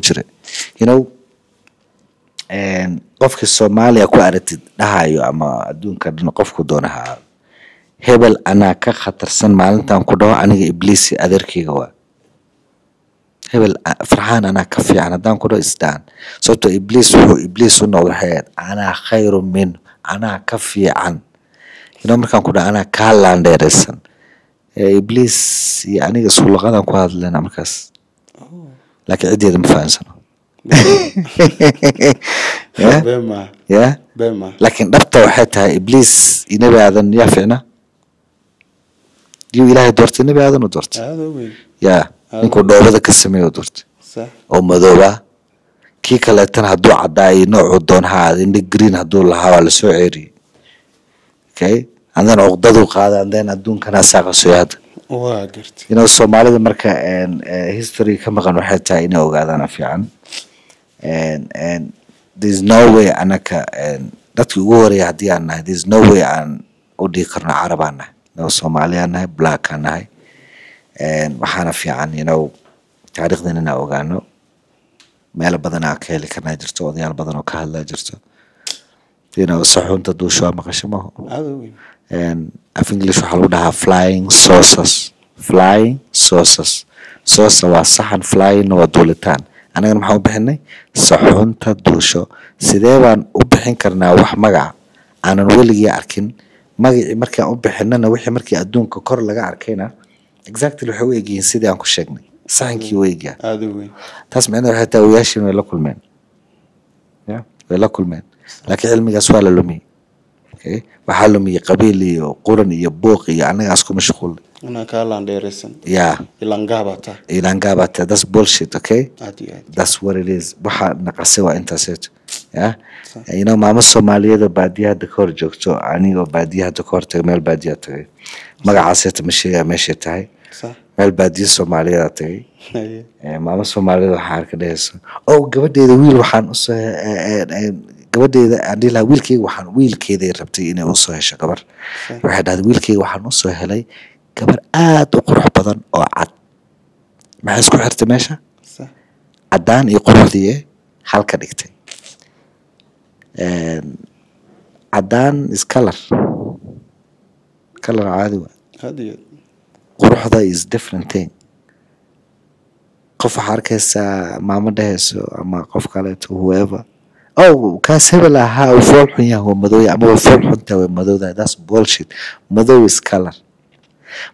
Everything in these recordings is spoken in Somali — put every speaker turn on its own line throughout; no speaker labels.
jira. Qofka Soomaaliya ku aragtid dhahayo ama adduunka dhan qofku doona ha ahaado, hebel anaa ka khatarsan, maalintan ku dhaho aniga Ibliisi adeerkayga waa hebel, Farxaan anaa ka fiican haddaan ku dhaho isdaan, sababtoo Ibliis wuxuu Ibliis u noqday waxay ahayd anaa khayru min, anaa ka fiican. Markaan ku dhaho anaa kaa laandheeraysan, Ibliis iyo aniga isku luqadaan ku hadlayna markaas, laakiin ciddeeda ma fahansano. Yeah?
Been maaha.
Yeah?
Been maaha.
Laakiin dhabta waxay tahay, Ibliis iyo Nebi Aadan yaa fiicna? Yuu Ilaahay doortay? Nebi Aadan u doortay.
Aada u weyn.
Ya ninkuu dhoobada ka sameeyo u doortay oo madooba. Kii kaleetana hadduu caddaa iyo noocuu doon ha ahaado, indho green hadduu lahaa, waa lasoo ceeriyey. Okay, and then cuqdaduu qaada, and then adduunkana saaqasoy hadda.
Waa gartay.
Soomaalida marka history ka maqan waxay tahay inay ogaadaan fiican. And there's no way anaka dadkii ugu horeeya haddii aan nahay, there's no way aan u dhihi karno Carab aan nahay. No, Soomaali aan nahay, black aan nahay. Waxaana fiican taariikhdan inaan ogaano. Meelo badan aan ka heli karnaa jirto, odayaal badan oo ka hadlaa jirto. Saxuunta duusho waa maqasho maaho?
Aada u weyn.
Af English waxaa lagu dhahaa flying saucers. Flying saucers, saucer waa saxan, flying waa duulitaan. Annagana maxaan u bixinay? Saxuunta duusho. Sidee baan u bixin karnaa wax magaca aanan weligii arkin? Magacii markaan u bixinana, wixii markii adduunka kor laga arkayna, exactly waxay u egyihiin sidii aan ku sheegnay, saxankii u egyahay.
Aada u weyn.
Taas micnaheed waxay tahay odayaashiin way la kulmeen, ya way la kulmeen, laakiin cilmigaas waa la lumiyey. Okay, waxaa lumiyey qabiil iyo quran iyo buuq iyo annagaas ku mashquul.
Inaan kaa laandheeraysan.
Ya.
Ilangaabaa tahay.
Ilangaabata, that's bullshit, okay?
Aad iyo aad.
That's what it is. Waxa naqasay waa intaaseeto. Ya, maamo Soomaaliyeed oo baadiya hadda ka hor joogto, anigoo baadiya hadda ka hor tagay, meel baadiya tagay, magacaaseeto ma sheegaya meeshay tahay. Meel baadiya Soomaaliyeed tagay. Maamo Soomaaliyeed waxaa arka dhehayso, oh, gabadheeda wiil waxaan usoo gabadheeda aan dhihi lahaa, wiilkeyga waxaan, wiilkeeday rabtay inay usoo hesho gabar. Waxay dhahday, wiilkeyga waxaan usoo helay gabar aad u qurux badan oo cad. Maxay isku xirtay meesha? Caddaan iyo quruxdii halka dhigtay. Caddaan is color, color caadi waa.
Aad iyo aad.
Quruxda is different thing. Qof waxaa arkaysaa maamo dhehayso ama qof kaleeto, whoever, oh, kaas hebel ahaa uu fool xun yahay, waa madooya, ama waa fool xuntahay, waa madowdahay. That's bullshit. Madow is color,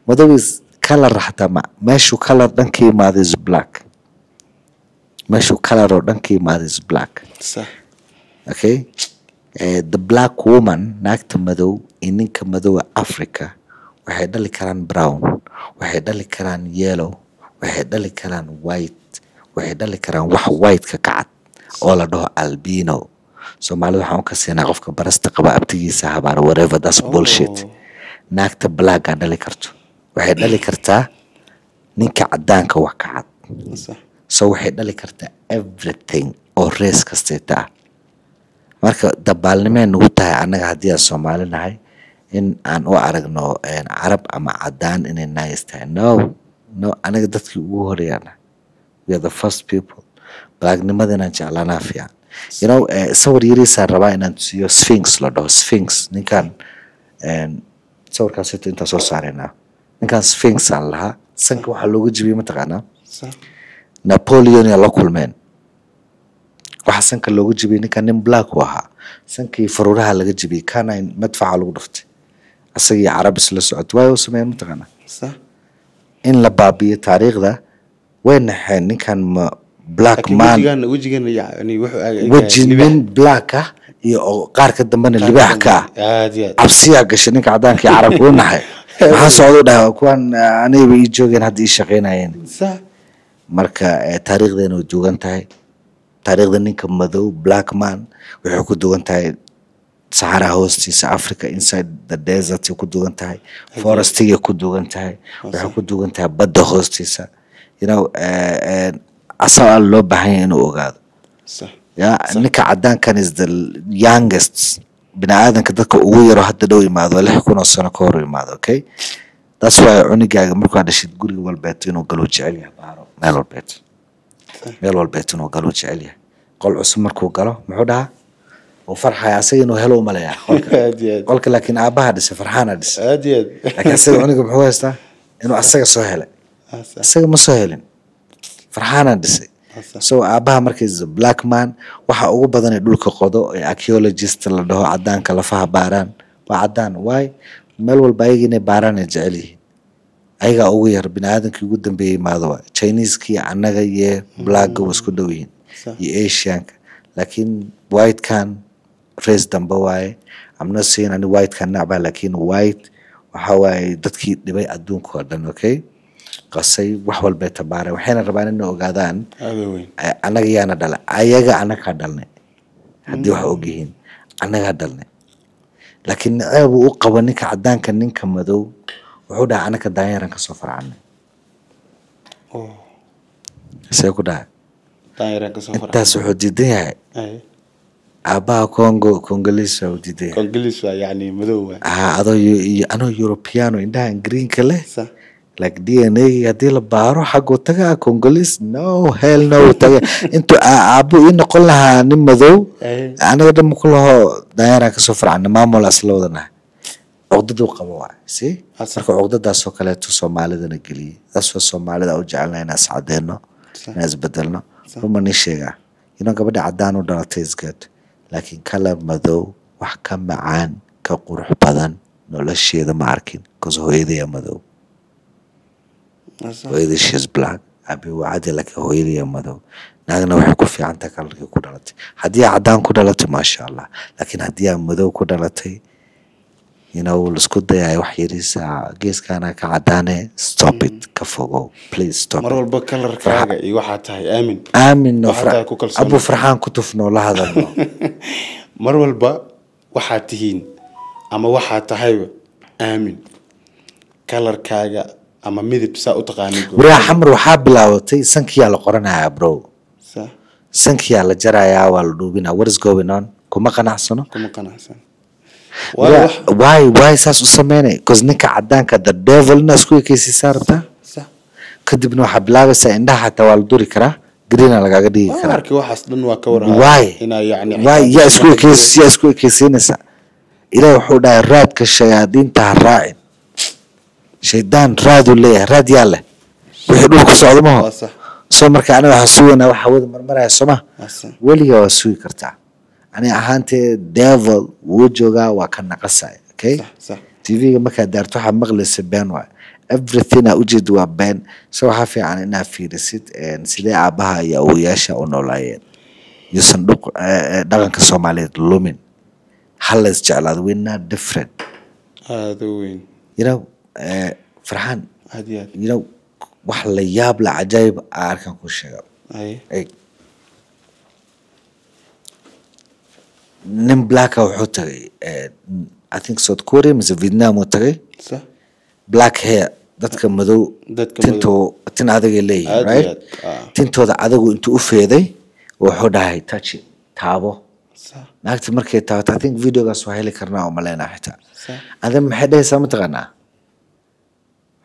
madow is color. Xataa ma meeshuu color dhan ka yimaado is black. Meeshuu color oo dhan ka yimaado is black. Okay, the black woman, naagta madow iyo ninka madowga Africa waxay dhali karaan brown, waxay dhali karaan yellow, waxay dhali karaan white, waxay dhali karaan wax white-ka ka cad oo la dhaho albino. Soomaalida waxaan u kasinaa qofka barasta qaba abtigiisa habaar, whatever, that's bullshit. Naagta blacka dhali karto, waxay dhali kartaa ninka cadaanka wax ka cad. So waxay dhali kartaa everything oo race kasteeta ah. Marka dabaalnimay nagu tahay annaga haddii aan Soomaali nahay in aan u aragno Carab ama cadaan inay nice tahay. No, no, anaga dadkii ugu horeeyaan nahay. We are the first people. Blacknimada inaan jeclaanaa fiican. Sawir yariisaan rabaa inaan tusiyo, Sphinx la dhaho. Sphinx ninkan, sawirkaas intaan soo saaraynaa, ninkan Sphinx aan lahaa, sanka waxaa looga jibiyey, mataqaanaa? Napoleon yaa la kulmeen. Waxaa sanka looga jibiyey ninkan, nin black u ahaa, sankii faruuraha laga jibiyey, canine madfaca lagu dhuftay, asagii Carab isla socotay. Waayo u sameeyeen, mataqaanaa? In la baabiyo taariikhda. Way naxeen, ninkan ma black
laakiin
man.
Wejigan yani wuxuu
weji nin black ah iyo oo qaarka dambena libaax ka ah.
Aad iyo aad.
Cabsiyaa gashay ninka cadaanka iyo Carabka, u naxay. Maxaa socda u dhahay, kuwan anigaba ii joogeen, hadda ii shaqaynayeen. Marka taariikhdeena way dugan tahay. Taariikhda ninka madow, black man, waxay ku dugan tahay saxaraha hoostiisa Africa, inside the desert ay ku dugan tahay, forestigay ku dugan tahay, waxay ku dugan tahay badda hoostiisa. Asagaa loo baahan yahay inuu ogaado. Ya ninka cadaankan is the youngest bini aadanka, dadka ugu yaro hadda dhow imaado, 6000 oo sano ka hor imaado. Okay, that's why cunigaaga markaa dhashid guriga walbeeto inuu galo jecel yahay, baaro meel walbeeto. Meel walbeet inuu galo jecel yahay. Qol cusub markuu galo, muxuu dhahaa? Uu farxaya asaga inuu helo umaleeyaa qolka.
Aad iyo aad.
Qolka laakiin aabbaha dhisay, Farxaana dhisay.
Aad iyo aad.
Laakiin asaga cunuga muxuu haystaa? Inuu asaga soo helay. Isaga ma soo helin, Farxaana dhisay. So aabbaha marka is a black man. Waxa ugu badan ee dhulka qodo ee archaeologist la dhaho, cadaanka lafaha baaraan, waa cadaan. Waay meel walba ayaga inay baaraan ay jecel yihiin. Ayagaa ugu yar bini aadamkii ugu dambeeyey imaado. Waay Chineeskii, annaga iyo blackga waa isku dhow yihiin iyo Asianka, laakiin whitekan race dambe waaye. I'm not saying ani whitekan nacba, laakiin white waxa waaye dadkii dhibay adduunka oo dhan, okay, qasay wax walbay tabaareen, waxayna rabaan inay ogaadaan.
Aada weyn.
Annaga yaana dhalay? Ayaga annagaa dhalnay. Haddii wax og yihiin, annagaa dhalnay. Laakiin naceeb uu u qabo ninka cadaanka ninka madow, wuxuu dhahay annaka daanyeeran kasoo farcanay. See ku dhahay?
Daanyeeraan kasoo farca.
Intaas wuxuu diidan yahay aabbaha Congo, Congolese waa uu diidan yahay.
Congolese waa, yacni madow waa.
Ah, adoo iyo anoo Europeano indhahan greenka leh, like DNA haddii la baaro xaguu tagaa Congolese. No, hell no. Taga intuu aabbo ii noqon lahaa nin madow. Anaga dhan ku laho daanyeeraan kasoo farcana, maamul asla wadanahay. Cuqdaduu qabo waay si. Marka cuqdadaasoo kaleeto Soomaalidana geliyey. Taas waa Soomaalida u jecelnahay inaan iscadeeno, inaan isbedelno. Ruma nin sheegaa gabadha cadaan u dhalatay is good, laakiin kala madow wax ka macaan, ka qurux badan nolosheeda ma arkin, cause hooyadaya madow. Hooyadii, she's black, abi waa cadi, laakiin hooyadaya madow. Naagna waxay ku fiican tahay colorkii ku dhalatay. Haddii aa cadaan ku dhalatay, maasha Allah, laakiin haddii aa madow ku dhalatay, laisku dayayo wax yariisa geeskaana ka cadaane, stop it, ka fogow, please stop
Mar
it.
walba colorkaaga iyo waxaa tahay aamin.
Aamin no.
Waxaa tahay ku kalsoon.
Abu Farxaan ku tufnoo la hadalno.
Mar walba waxaad tihiin ama waxaa tahayba aamin, colorkaaga ama midib saa u taqaanid.
Wariyaa Xamar waxaa bilaabatay sankiyaa la qoranayaa, bro. Sankiyaa la jarayaa, waa la dhuubinaa. What is going on? Kuma qanacsano.
Kuma qanacsan. Waayo wax
Why saas u sameynay? Because ninka cadaanka, the devil, ina isku ekeysiisaa rabtaa. Kadibna waxaa bilaabaysaa indhaha xataa waa la duri karaa, greena lagaaga dhigi
Waan
karaa.
arkay waxaas dhan, waa ka warhayaa.
Why?
Inaa yacni
Why yaa isku ekeys, yaa isku ekeysiinaysaa? Ilaah wuxuu dhahay raadka shayaadiinta ha raacin. Shaydaan raaduu leeyahay, raad yaa leh? Wixii dhulku socdo maho?
Waa sax.
Soo marka aniga waxaan sugaynaa wax hawada marmaraya, sooma?
Waa sax.
Weligaa waa sugi kartaa. Ani ahaantee devil wuu joogaa, waa ka naqasaya, okay.
sax sax
TV-ga markaad daarto waxaa maqlaysa been waay. Everything aa ujeeda waa been. So waxaa fiican inaad fiirisid sidee aabbaha iyo awowayaasha u noolaayeen, yuusan dhaqanka Soomaaliyeed lumin. Hala is jeclaado, we're not different.
Aada u weyn.
Farxaan,
Aad iyo aad.
Wax la yaab la cajaayib aa arkan ku sheega. Ey, nin blacka wuxuu tagay, I think South Korea mise Vietnam uu tagay. Black hair, dadka madow.
Dadka madow.
Tinto tin adagay leeyihiin,
Aad iyo
right?
aad, ah.
Tintooda adagu intuu u feeday wuxuu dhahay, "Touch it," taabo. Naagta markay taabato, I think videogaas waa heli karnaa oo maleynaa xitaa. Adan maxay dhahaysaa mataqaanaa?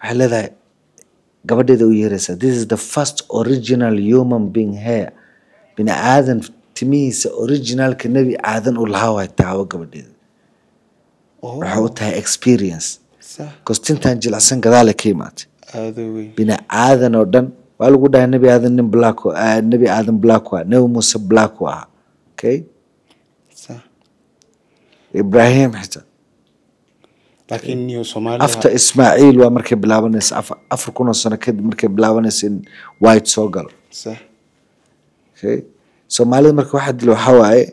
Waxay leedahay, gabadheeda u yeeraysaa, "This is the first original human being hair." Bini aadan timihiisa originalka Nebi Aadan uu lahaa waay, taabo gabadheeda. Waxay u tahay experience, cause tintan jilicsan gadaale ka imaatay.
Aada u weyn.
Bini aadan oo dhan waa lagu dhahay Nebi Aadan nin black Nebi Aadan black waa, Nebi Muuse black u ahaa, okay. Ibrahim xitaa.
Laakiin niyo Soomaaliya
After Ismaaciil waa markay bilaabanaysa 4000 oo sano kadib markay bilaabanaysa in white soo galo. Okay, Soomaalida marka waxaa dilo waxaa waaye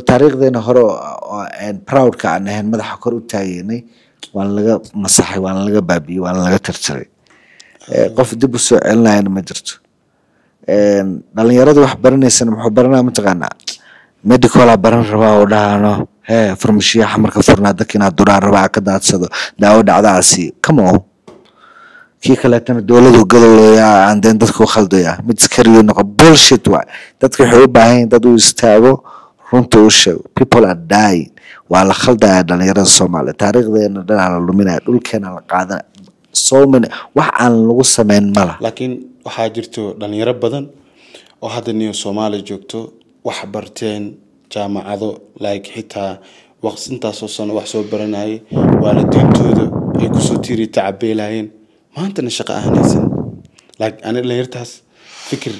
taariikhdeena hore oo proudka aan ahayn, madaxa kor u taageynay, waana laga masaxay, waana laga baabiyey, waana laga tirtiray. Qof dib u soo celinayana ma jirto. Dhalinyarada wax baranaysana muxuu baranaya mataqaanaa? Medicala baran rabaa oo dhahano hee farmashiya Xamarka furnaa, dadka inaad duraan rabaa, ka daadsado daawo dhacdaa siiyo. Come on. Kii kaleetana dowladu gadooyaa, aan deen dadka u khaldayaa, mid iskariyo noqo. Bullshit waay. Dadka waxay u baahan yihiin dad u istaago, runta u sheego. People are dying, waa la khaldayaa dhalinyarada Soomaaliya. Taariikhdeena dhanaa la luminaya, dhulkeena la qaadanaya, so many wax aan lagu sameyn mala.
Laakiin waxaa jirto dhalinyaro badan. Oo hadda niyo Soomaali joogto, wax barteen, jaamacado, like xitaa waqti intaasoo sano wax soo baranayay, waalidiintooda ay kusoo tiiri tacabeelayeen, maantana shaqo aan haysan, like ani dhalinyartaas fikir,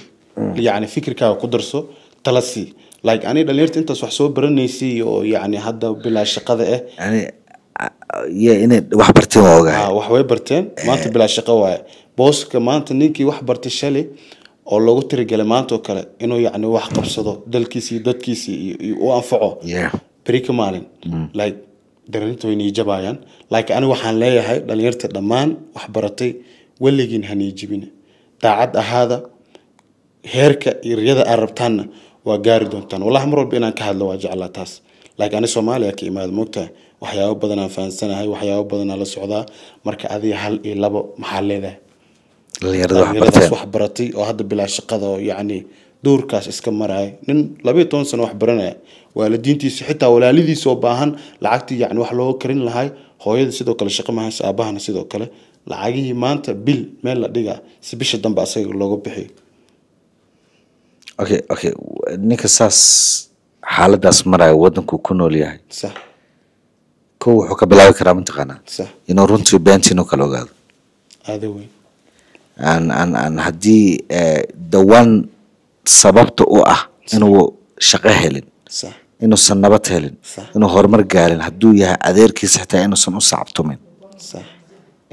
yacni fikirkaaga ku darso, tala sii. Like ani dhalinyarta intaas wax soo baranaysay oo yacni hadda bilaa shaqada ah.
Yani yeah, inay wax barteen waa ogahay.
Ah, wax way barteen, maanta bilaa shaqo waaye. Booska maanta ninkii wax bartay shalay oo loogu tirigelay maanta oo kale inuu yacni wax qabsado, dalkiisi iyo dadkiisi iyo u anfaco beri ka maalin, like dhalinyarta way niijabayaan. Like ani waxaan leeyahay dhalinyarta dhammaan wax baratay, weligiin ha niijibina, daacad ahaada, heerka iyo riyada aad rabtaanna waa gaari doontaan. Wallahi mar walba inaan ka hadlo waa jeclaa taas. Like ani Soomaaliya ka imaada, moogtahay, waxyaabo badan aan fahansanahay, waxyaabo badan aan la socdaa. Marka adiga hal iyo labo maxaa leedahay
dhalinyarada wax
dhalinyaradaas
barteen?
Wax baratay oo hadda bilaa shaqada, oo yacni duurkaas iska maraya, nin 12 sano wax baranaya, waalidiintiisa xitaa walaalidiisa oo baahan lacagtii yacni wax looga karin lahay, hooyada sidoo kale shaqo ma hayso, aabahana sidoo kale, lacagihii maanta bil meel la dhigaa si bisha dambe asaga looga bixiyo.
Okay, ninka saas xaaladaas maraya, waddanku ku nool yahay, kow wuxuu ka bilaabi karaa, mataqaanaa, inuu runtii beentii inuu kala ogaado.
Aada weyn.
Aan haddii the one sababta u ah inuu shaqo helin, inuusan nabad helin, inuu horumar gaarin, hadduu yahay adeerkiisa xitaa inuusan u sacabtumin,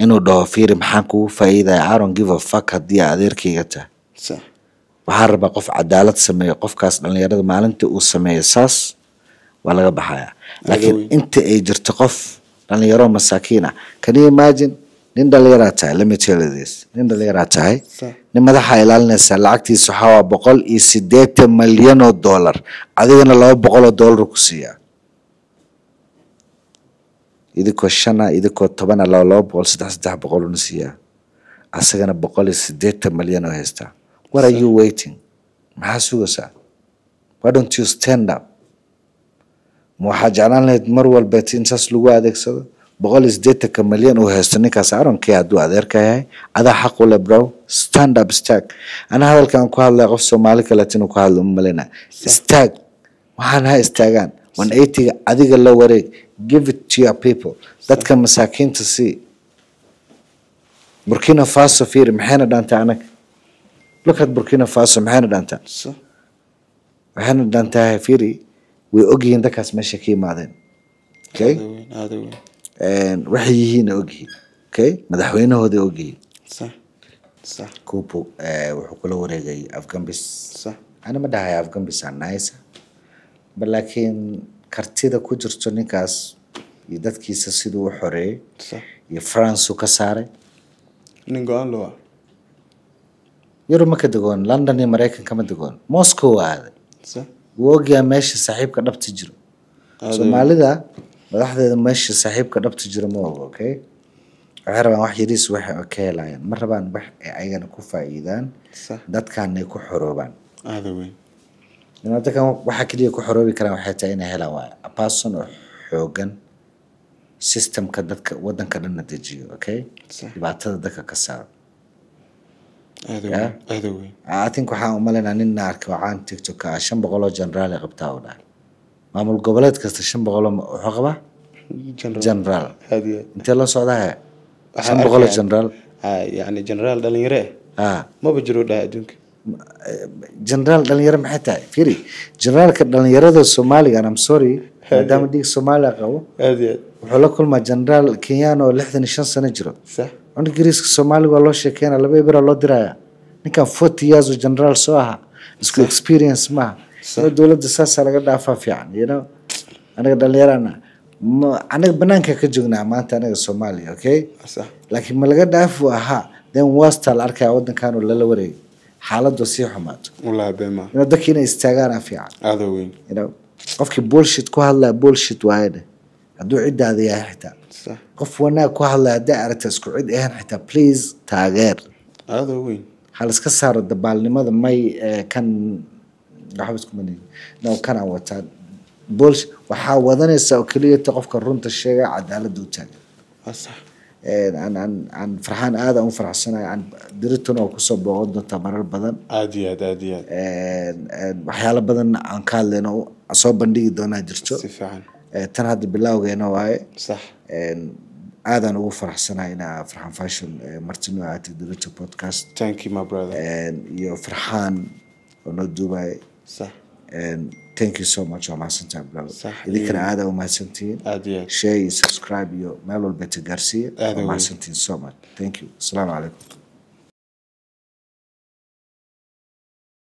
inuu dhaho, "Fiiri, maxaan kugu faa'iidaya? I don't give a fuck haddii aad adeerkayga tahay." Waxaan rabaa qof cadaalad sameeyo. Qofkaas dhalinyarada maalinta uu sameeyo saas waa laga baxaya, laakiin
weyn.
inta ay jirto qof dhalinyaro masaakiin ah, can you imagine, nin dhalinyaraa tahay, let me tell you this, nin dhalinyaraa tahay, nin madaxa ilaalinaysa, lacagtiisa waxaa waa 180 malyan oo dollar, adigana $200 ku siiyaa. Idinkoo shana, idinkoo tobana, laba laba boqol, saddex saddex boqol una siiyaa, asagana 180 malyan oo haystaa. What are you waiting? Maxaa sugaysaa? Why don't you stand up? Ma waxaa jeclaan lahayd mar walbeet in saas lagu adeegsado? 180-ka malyan uu haysto ninkaas, I don't care hadduu adeerka yahay, adaa xaq u leh, bro. Stand up, istaag. Ana hadalkan ku hadlaya qof Soomaali kaleet inuu ku hadlo uma maleyna. Istaag, waxaan ha istaagaan. 180-ga adiga la wareeg. Give it to your people, dadka masaakiinta sii. Burkina Faso fiiri, maxayna dhaantaa anaga? Look at Burkina Faso, maxayna dhaantaa? Waxayna dhaantaa, fiiri, way ogyihiin dadkaas meesha ka yimaadeen, okay?
Aada weyn, aada weyn.
Waxay yihiin ogyihiin, okay? Madaxweynahooday ogyihiin.
sax sax
Coup wuxuu kula wareegay afgambis. Ana ma dhahay afgambis aa nice, ba laakiin kartida ku jirto ninkaas iyo dadkiisa siduu u xoreeyey iyo France uu ka saaray.
Nin go-aan loo ah.
Yurub ma ka degoon, London iyo Maraykan kama degoon, Moscow waa aaday. Wuu ogyahay meesha saaxiibka dhabta jiro. Soomaalida madaxdeeda meesha saaxiibka dhabta jiro ma ogo, okay? Waxay rabaan wax yariis waxay ka helayaan, ma rabaan wax ay ayagana ku faa'iidaan, dadkan ay ku xoroobaan.
Aada weyn.
Dadkan waxa keliya ku xoroobi karaan waxay tahay inay helaan waay a person oo xoogan, systemka dadka wadanka dhanna dejiyo, okay? Dhibaatada dadka ka saaro.
Aada
Yeah.
weyn, aada weyn.
I think waxaan umalaynaa nin arkay oo caan TikTok ah, 500 oo generaal ay qabtaa u dhahay. Maamul goboleed kasta 500 oo wuxuu qabaa
general.
General.
Aada iyo aad.
Intee loo socdaa he?
Waxaan
500 oo
arkaya-
general.
Yacni generaal dhalinyaro ah maba jiro dhaha adduunka.
Generaal dhalinyaro maxay tahay? Fiiri, generaalka dhalinyarada Soomaaliga, and I'm sorry, maadaama dhiig Soomaaliya qabo,
Aada iyo aad.
wuxuu la kulmaa generaal Kenyaan oo 65 sano jiro. Cunug Ingiriiska Soomaaliga waa loo sheekeynaya, laba ibira loo diraya. Ninkan 40 years oo generaal soo ahaa, isku experience maaha. Inuu dowladda saasaa laga dhaafaa fiican. Anaga dhalinyarana ma anaga banaanka ka joognaa maanta, anaga Soomaaliya, okay? Laakiin ma laga dhaafu ahaa, then wasta la arkaya wadankan oo lala wareegay, xaaladdu sii xumaato.
Wallaahi been ma.
Inuu dadka inay istaagaana fiican.
Aada weyn.
Qofkii bullshit ku hadlaya, bullshit waaye dheh, hadduu ciddaada yahay xitaa. Qof wanaag ku hadlaya hadday aragta, isku cid ahayn xitaa, please taageer.
Aada weyn.
Ha la iska saaro dabaalnimada may kan waxba isku manihin, no, kanaan wataa bullshit. Waxaa wadanaysa oo keliya ta qofka runta sheega, cadaaladda u taagan.
Waa sax.
Aan Farxaan aad aan u faraxsanahay, aan diritona oo kusoo booqan doontaa marar badan.
Aad iyo aad, aad iyo aad.
Waxyaalo badan aan ka hadlayno oo soo bandhigi doonaa jirto.
Si fiican.
Tan hadda bilowgeena waaye.
Sax.
Aadaan ugu faraxsanahay inaa Farxaan Fashion marti noo aatay Dirito Podcast.
Thank you, my brother.
Iyo Farxaan oo noo duubay.
Sax.
Thank you so much, waa mahadsantahay, brother.
Sax.
Idinkana aad aa u mahadsantihiin.
Aad iyo aad.
Share iyo subscribe iyo meel walba ta gaarsiiya.
Aad
Waa
u
mahadsantihiin so much. Thank you, asalaamu calaykum.